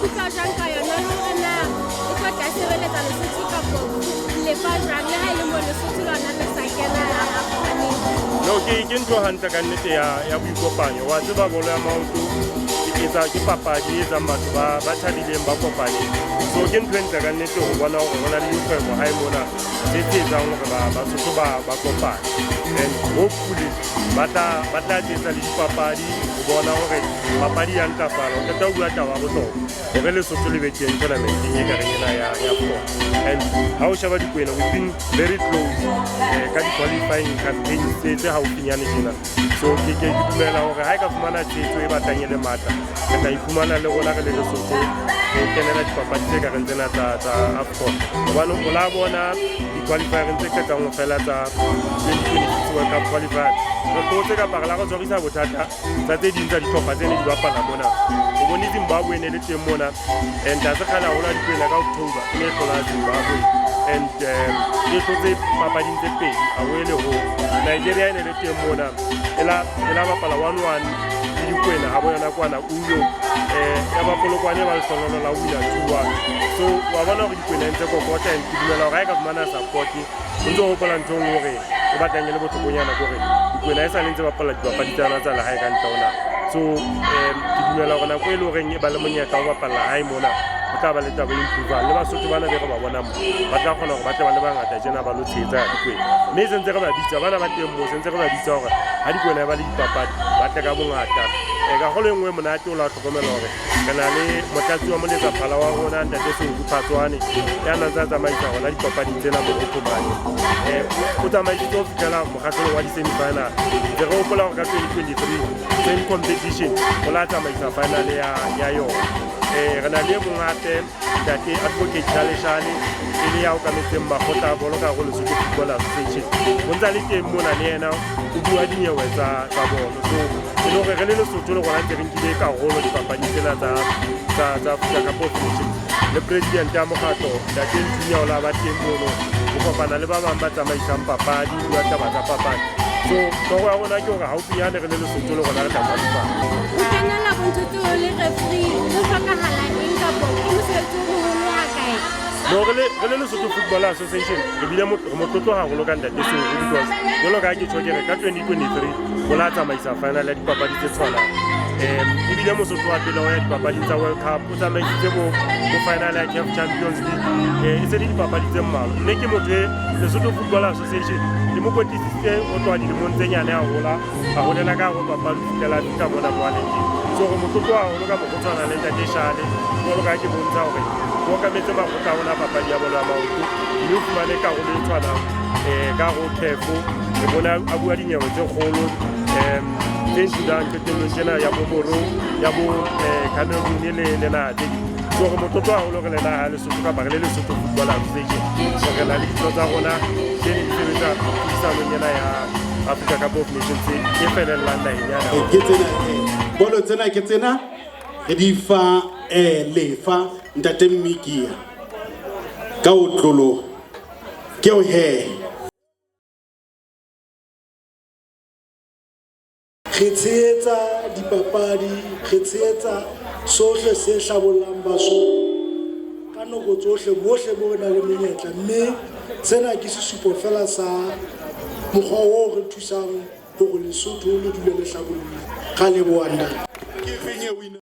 Ikutlwa jwang ka yona, le hore na e tlo tla sebeletsa Lesotho kapo lefa jwang, le ha e le mo Lesotho lona le sa kena AFCON-eng? No, ke ntho hantle ka nnete ya boikopanyo. Wa tseba, bolo ya maoto ke etsa ke papadi e etsang batho ba thabileng, ba kopaneng. So ke ntho e ntle ka nnete ho bona hore ho na le dikgwebo hae mona tse etsang hore Basotho ba kopane, and hopefully ba tla tsetsa le dipapadi ho bona hore papadi ya ntlafala. O qeta ho bua taba ya bohlokwa hore Lesotho le be teng tournamenteng e kareng ena ya AFCON. And ha o sheba Dikwena, we've been very close ka di-qualifying campaigns tse haufinyane tjena. So ke dumela hore ha e ka fumana tshehetso e batlang e le matla, re tla iphumana le rona re le Lesotho re kenela dipapadi tse kareng tsena tsa AFCON, hobane o la bona di-qualifiereng tse qetang ho fela tsa 2026 World Cup qualifier, re hlotse kapa re la re tshwarisa bothata tsa tse ding tsa dihlopha tse ne di bapala mona. O bone Zimbabwe ne le teng mona, and ha se kgale haholo ha Dikwena ka October e ne e hlola Zimbabwe, and e hlotse papading tse pedi away le home. Nigeria e ne le teng mona, e la bapala 1-1 le Dikwena ha bo yona kwana Uyo, ya ba Polokwane ba lehlohonolo la wina 2-1. So wa bona hore Dikwena e ntse kokota, and ke dumela hore ha e ka fumana support, o ntso hopola ntho e nngwe hore e batlang e le bohlokonyana ke hore Dikwena e sa le ntse bapala dipapadi tsa yona tsa lehae ka ntle ho naha. So ke dumela hore nako e le horeng e ba le monyetla wa ho bapalla hae mona, ho tla ba le taba e improve-ang, le Basotho bana be re ba bonang mo ba tla kgona hore ba tle ba le bangata tjena ba lo tshehetsa Dikwena. Mme se ntse re ba bitsa, bana ba teng moo, se ntse re ba bitsa hore ha Dikwena e ba le dipapadi ba tle ka bongata. Karolo e nngwe e monate, o la hlokomela hore re na le motlatsi wa moletsaphala wa rona, ntate Senku Phatswane, ya nang tsa tsamaisa hona dipapading tsena Morocco mane. O tsamaisitse ho fihlela mokgahlelong wa di-semi-final. Ntse re hopola hore ka 2023 same competition o la tsamaisa final ya yona. Re na le e mong hape, ntate Advocate Shaleshale, e le ya okametseng makgotla a bolo ka hare ho Lesotho Football Association, o ntse a le teng mona, le yena o bua dinyewe tsa bolo. So e le hore re le Lesotho le rona ntse re nkile karolo dipapading tsena tsa Africa Cup of Nations. Le president ya mokgatlo, ntate Nthunya, o la ba teng mono ho kopana le ba bang ba tsamaisang papadi, ho bua taba tsa papadi. So toro ya rona ke hore haufinyane re le Lesotho le rona re tla qualify. Ho kenela bontho tseo le referee ho hlokahala eng, kapo ke mosebetsi o moholo hakae? No, re le Lesotho Football Association re bile re motlotlo haholo ka ntate Senku, because jwalo ka ha ke tjho, ke re ka 2023 o la tsamaisa final ya dipapadi tse tshwanang. Ebile Mosotho wa pele ho ya dipapading tsa World Cup, o tsamaisitse bo final ya CAF Champions League, e se le dipapadi tse mmalwa, mme ke motho e Lesotho Football Association e mo kwetlisitse ho tloha dilemong tse nyane, a hola, a holela ka hare ho papadi ho fihlela a fihla mona mo a leng teng. So re motlotlo haholo ka mokgwa o tshwanang le ntate Shale, jwalo ka ha ke bontsha hore o okametse makgotla a rona a papadi ya bolo ya maoto, mme o fumane karolo e tshwanang ka hare ho CAF. Re bone a bua dinyewe tse kgolo tse ntudang qetellong tjena ya bo Moro, ya bo Cameroon le naha tse ding. So re motlotlo haholo re le naha ya Lesotho, kapa re le Lesotho Football Association, hore re na le ditho tsa rona tse ne di sebetsa tlhodisanong ena ya Africa Cup of Nations e felellang naheng yana. Ke tsena bolo tsena, ke tsena re di fa lefa ntate Mmikia ka o tlolo ke o he. Re tshehetsa dipapadi, re tshehetsa sohle se hlabollang Basotho ka nako tsohle, bohle mo re nang le menyetla, mme sena ke sesupo fela sa mokgwa oo re thusang hore Lesotho le dule le hlabollile. Ra leboha, ntate. Ke feng e wina?